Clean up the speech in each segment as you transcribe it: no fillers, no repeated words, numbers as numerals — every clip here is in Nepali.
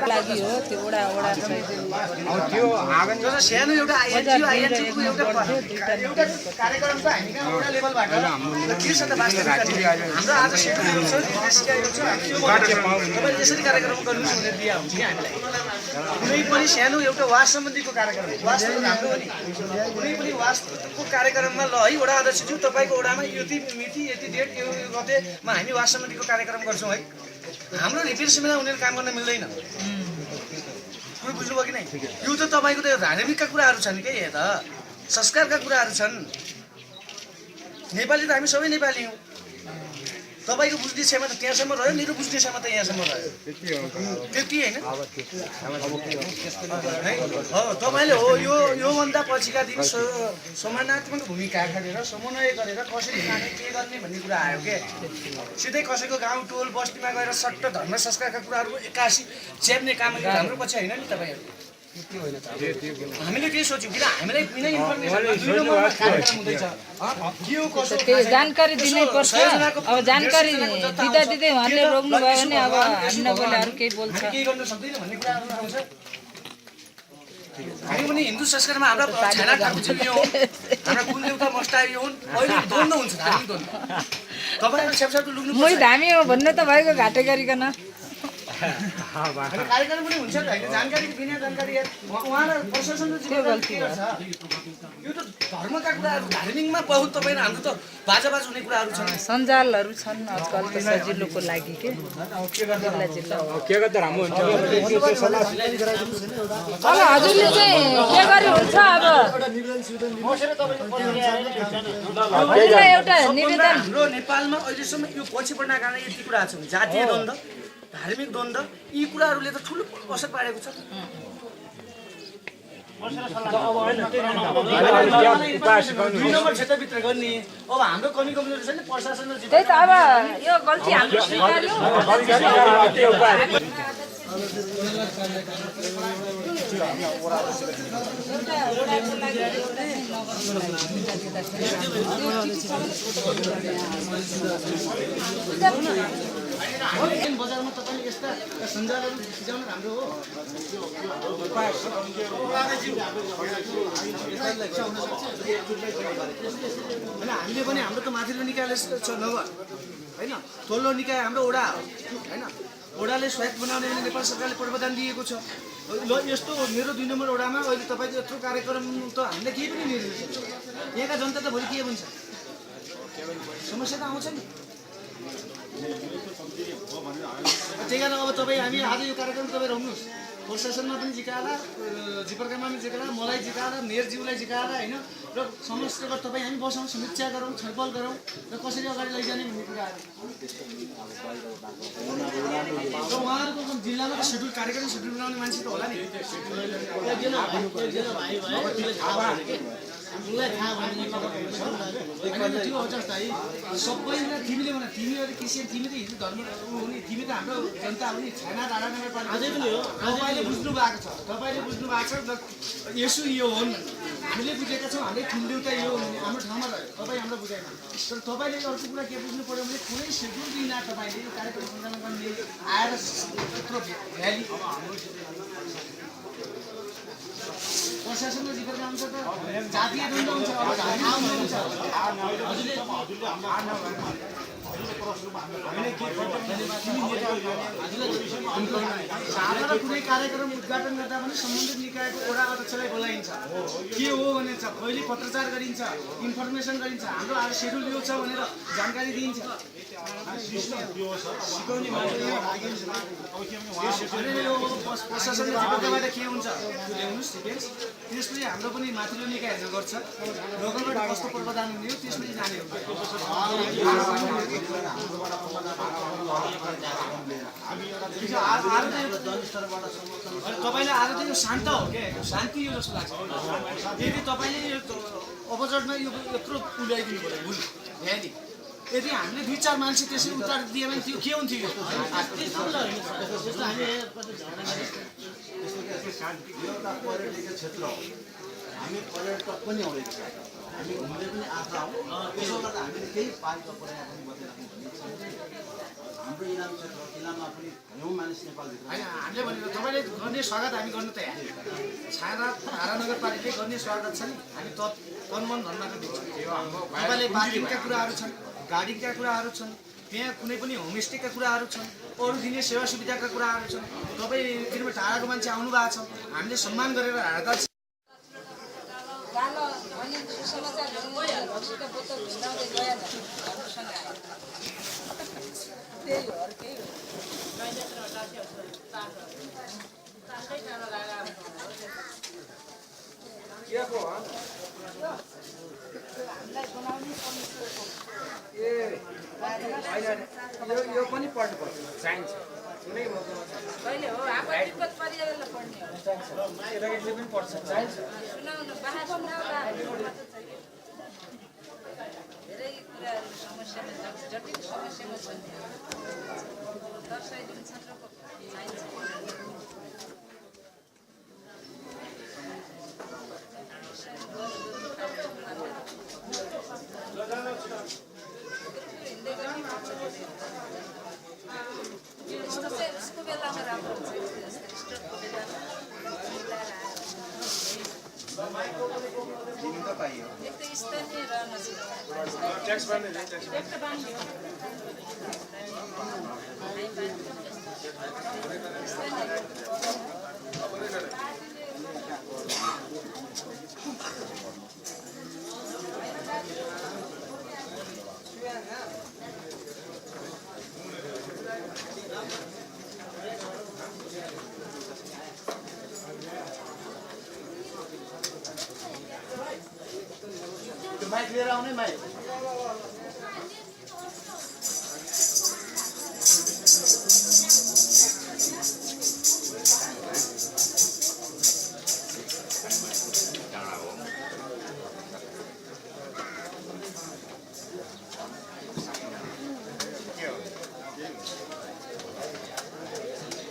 लागि हो त्यो वडा त्यो आगन जो सानो एउटा एनजिओ आइएनजिओको एउटा कार्यक्रम छ हामी कहाँ वडा लेभलबाट के छ त वास्तविक हाम्रो आज सेड्युल छ डिस्ट्रिक्ट आएको छ तपाईले यसरी कार्यक्रम गर्नु भनेर दिया हुन्छ कि हामीलाई कुनै पनि सानो एउटा वास सम्बन्धीको कार्यक्रम वास्तव हाम्रो पनि कुनै पनि वास्तवको कार्यक्रममा ल है वडा अध्यक्षज्यू तपाईको वडामा यति मिति यति डेट यो गतेमा हामी वास सम्बन्धीको कार्यक्रम गर्छौं है हाम्रो रिप्रेजेन्टेसनमा उनीहरु काम गर्न मिल्दैन कुनै बुझ्नुभयो कि नै यो त तपाईको त धार्मिकका कुराहरु छन् के यहाँ त संस्कारका कुराहरु छन् नेपाली त हामी सबै नेपाली हौं तपाईको बुझ्ने क्षमता त्यहाँसम्म रह्यो मेरो बुझ्ने क्षमता यहाँसम्म रह्यो त्यति हैन हो तपाईले हो यो भन्दा पछिका दिन समानात्मक भूमिका खेलेर समन्वय गरेर कसरी के गर्ने भन्ने कुरा आयो के सिधै कसैको गाउँ टोल बस्तीमा गएर सट्ट धर्म संस्कारका कुराहरु 81 च्याप्ने काम गर्ने हाम्रो पछि हैन नि तपाईहरु हामीले के सोच्यौं किन हामीलाई कुनै इन्फर्मेसन दुई नम्बरमा कार्यक्रम हुँदैछ के हो कसो त्यो जानकारी दिनै पर्छ अब जानकारी दिँदा दिँदै उहाँले रोक्नु भयो भने अब हामी नबोले अरु केही बोल्छ के गर्न सक्दैन भन्ने कुराहरु आउँछ हामी पनि हिन्दू संस्कारमा हाम्रो छाना ठाकुर यो हाम्रो कुलदेवता मस्टाई यो अहिले द्वन्द हुन्छ धार्मिक द्वन्द तपाईहरु छेपछाप लुग्नु पर्छ मै धामी हो भन्ने त भएको घाटे गरिकन कार्यक्रम पनि हुन्छ हैन जानकारी बिना जानकारी उहाँहरु प्रशासनले जिम्मेवारी के गर्छ यो त धर्मका कुराहरु धार्मिकमा बहुत तपाईहरु हाम्रो त बाजाबाज हुने कुराहरु छन् सञ्जालहरु छन् आजकल त सजिलोको लागि के गर्दा राम्रो हुन्छ अब हजुरले चाहिँ के गरे हुन्छ अब हजुरलाई एउटा निवेदन हाम्रो नेपालमा अहिलेसम्म यो पछि बढ्न कारण यति कुरा छ जातीय द्वन्द धार्मिक द्वन्द यी कुराहरुले त ठूलो असर पारेको छ दुई नम्बर क्षेत्रभित्र गर्ने अब हाम्रो कमी कमजोरी छैन प्रशासन त्यही त अब यो गल्ती हाम्रो स्वीकार्यो बजारमा तपाईले यस्ता सञ्जालहरु फिजाउन राम्रो हो हैन हामीले पनि हाम्रो त माथिल्लो निकायले छ नभए हैन तल्लो निकाय हाम्रो वडा हो हैन वडाले स्वायत्त बनाउने नेपाल सरकारले प्रावधान दिएको छ ल यस्तो मेरो 2 नम्बर वडामा अहिले तपाईको यत्रो कार्यक्रम त हामीले केही पनि निर्देशन यहाँका जनता त भोलि के भन्छ समस्या त आउँछ नि त्यही कारण अब तपाईँ हामी आज यो कार्यक्रम तपाईँ रहनुहोस् प्रशासनमा पनि जिकाला जिपरकामा पनि जिकाला मलाई जिकाला मेयरज्यूलाई जिकाला हैन र समस्तगत तपाईँ हामी बसौँ समीक्षा गरौँ छलफल गरौँ र कसरी अगाडि लैजाने भन्ने कुराहरू र उहाँहरूको जिल्लामा त सेड्युल कार्यक्रम सेड्युल बनाउने मान्छे त होला नि उलाई थाहा भन्ने त्यो अवस्था है सबैलाई तिमीले भन तिमीहरु क्रिस्चियन तिमी त हिन्दू धर्म हुने तिमी त हाम्रो जनता हो नि छैन राणा नगरपालिका अझै पनि हो तपाईले बुझ्नु भएको छ यसो यो हो हामीले बुझेका छौं हामीले ठुलदेउता यो हाम्रो ठाउँमा रह्यो तपाई हाम्रो बुझाइमा तर तपाईले अर्को कुरा के बुझ्नु पर्यो भने कुनै सेड्युल दिन तपाईले यो कार्यक्रम सञ्चालन गर्ने आएर यत्रो भ्याली प्रशासनको जिम्मेवारी आउँछ त जातीय द्वन्द हुन्छ अब ठाउँ हुन्छ हजुरले कुनै कार्यक्रम उद्घाटन गर्दा पनि सम्बन्धित निकायको वडा अध्यक्षलाई बोलाइन्छ के हो भनेर कहिले पत्रचार गरिन्छ इन्फर्मेसन गरिन्छ हाम्रो आज सेड्युल यो छ भनेर जानकारी दिइन्छ प्रशासनले जिम्मेवारीबाट के हुन्छ ल्याउनुस् त्यसपछि हाम्रो पनि माथिल्लो निकायहरूले गर्छ लोकलबाट कस्तो प्रावधान हुने हो त्यसपछि जाने हो तपाईले आज चाहिँ यो शान्त हो के शान्ति यो जस्तो लाग्छ यदि तपाईले अपोजिटमा यो यत्रो पुल्याइदिनु पर्यो भुल ध्यान यदि हामीले 2-4 मान्छे त्यसै उत्तर दिए भने त्यो के हुन्थ्यो यो एउटा पर्यटकीय क्षेत्र हो हामी पर्यटक पनि आउँदैछ हामी घुम्दै पनि आएको हो त्यसो गर्दा हामीले केही पारित पनि बताइराख्नु भन्ने छ हाम्रो जिल्लामा पनि हयौँ मानिस नेपालभित्र होइन हामीले भनेको तपाईँले गर्ने स्वागत हामी गर्नु तयार छाया धारा नगरपालिकाले गर्ने स्वागत छ नि हामी तन मन धन्दाको दिन्छौँ तपाईँले बाथरुमका कुराहरू छन् गाडीका कुराहरू छन् त्यहाँ कुनै पनि होमस्टेका कुराहरू छन् अरू दिने सेवा सुविधाका कुराहरू छन् तपाईँ किनभने टाढाको मान्छे आउनु भएको छ हामीले सम्मान गरेर हार्दा गालो अनि सुसमाचार भक्सिका बोतल भिन्दाउँदै गयो घरसँग आयो त्यही हो अरू केही हो यो पनि पढ्नुपर्छ चाहिन्छ कहिले हो आफू तिब्बत परिवारलाई पढ्ने हो यसले पनि पढ्छ चाहिन्छ सुनाउनु बाहा सुनाउला धेरै कुराहरू समस्यामा जटिल समस्यामा छन् दर्शाइदिनु छत्रको चाहिन्छ उसको बेलामा राम्रो हुन्छ स्टोरको बेलामा एक त स्थानीय रहन माइक लिएर आउने माइक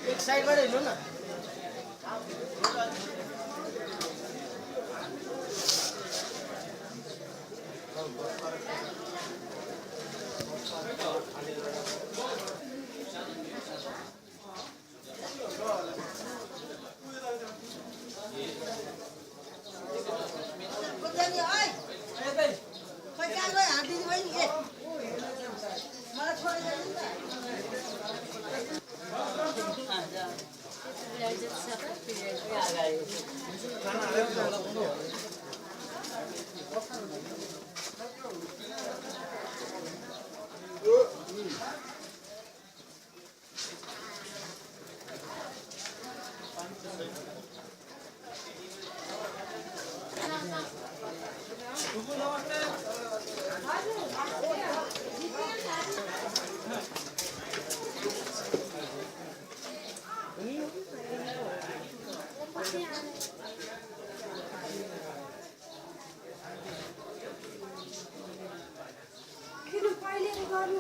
एक साइडबाट हिँड्नु न किन पहिले गर्नु